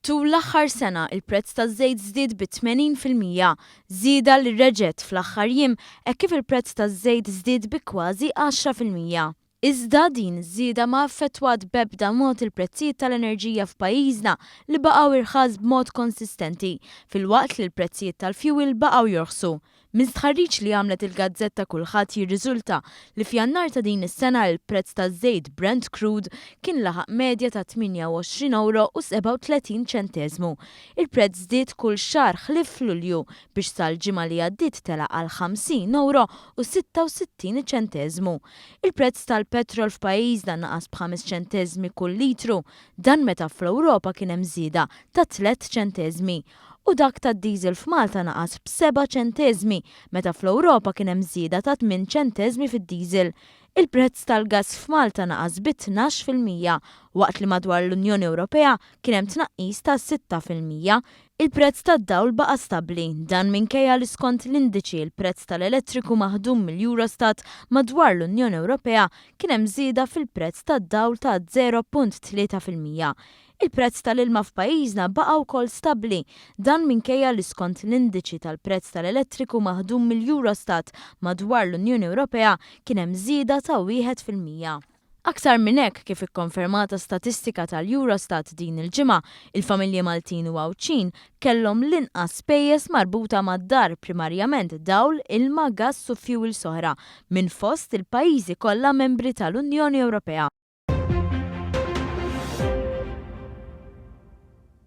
Tul l-aħħar sena, il-prezz taż-żejt żdied bi 80%, żieda li reġgħet fl-aħħar jiem hekk kif il-prezz taż-żejt żdied bi kważi 10%. Iżda din iż-żieda ma affettwat b'ebda mod il-prezzijiet tal-enerġija f'pajjiżna li baqgħu irħas b'mod konsistenti, filwaqt li l-prezzijiet tal-fjuwil baqgħu jorħsu. Minn stħarriġ li għamlet il-gazzetta Kullħadd jirriżulta li f'Jannar ta' din is-sena il-prezz taż-żejt Brent Crude kien laħaq medja ta' 28 ewro u 37 ċenteżmu. Il-prezz żdied kull xahar ħlief f'Lulju biex sal-ġimgħa li għaddiet tela' għal 50 ewro u 66 ċenteżmu. Il-prezz tal-petrol f'pajjiżna naqas b'ħames ċenteżmi kull litru, dan meta fl-Ewropa kien hemm żieda ta' tlett ċenteżmi. U dak tad-diesel f'Malta naqas b'seba' ċenteżmi meta fl-Ewropa kien hemm żieda ta' tminn ċenteżmi fid-diesel. Il-prezz tal-gass f'Malta naqas bi 12% waqt li madwar l-Unjoni Ewropea kien hemm tnaqqis ta' 6%. Il-prezz tad-dawl baqa' stabbli, dan minkejja li skont l-indiċi l-prezz tal-elettriku maħdum mill-Eurostat madwar l-Unjoni Ewropea kien hemm żieda fil-prezz tad-dawl ta' 0.3%. Il-prezz tal-ilma f'pajjiżna baqa' wkoll stabbli, dan minkejja li skont l-indiċi tal-prezz tal-elettriku maħdum mill-Eurostat madwar l-Unjoni Ewropea kien hemm żieda ta' 1%. Aktar minn hekk, kif ikkonfermata statistika tal-Eurostat din il-ġimgħa, il-familji Maltin u Għawdxin kellhom l-inqas spejjeż marbuta mad-dar primarjament dawl, ilma, gass u fjuwils oħra minn fost il-pajjiżi kollha membri tal-Unjoni Ewropea.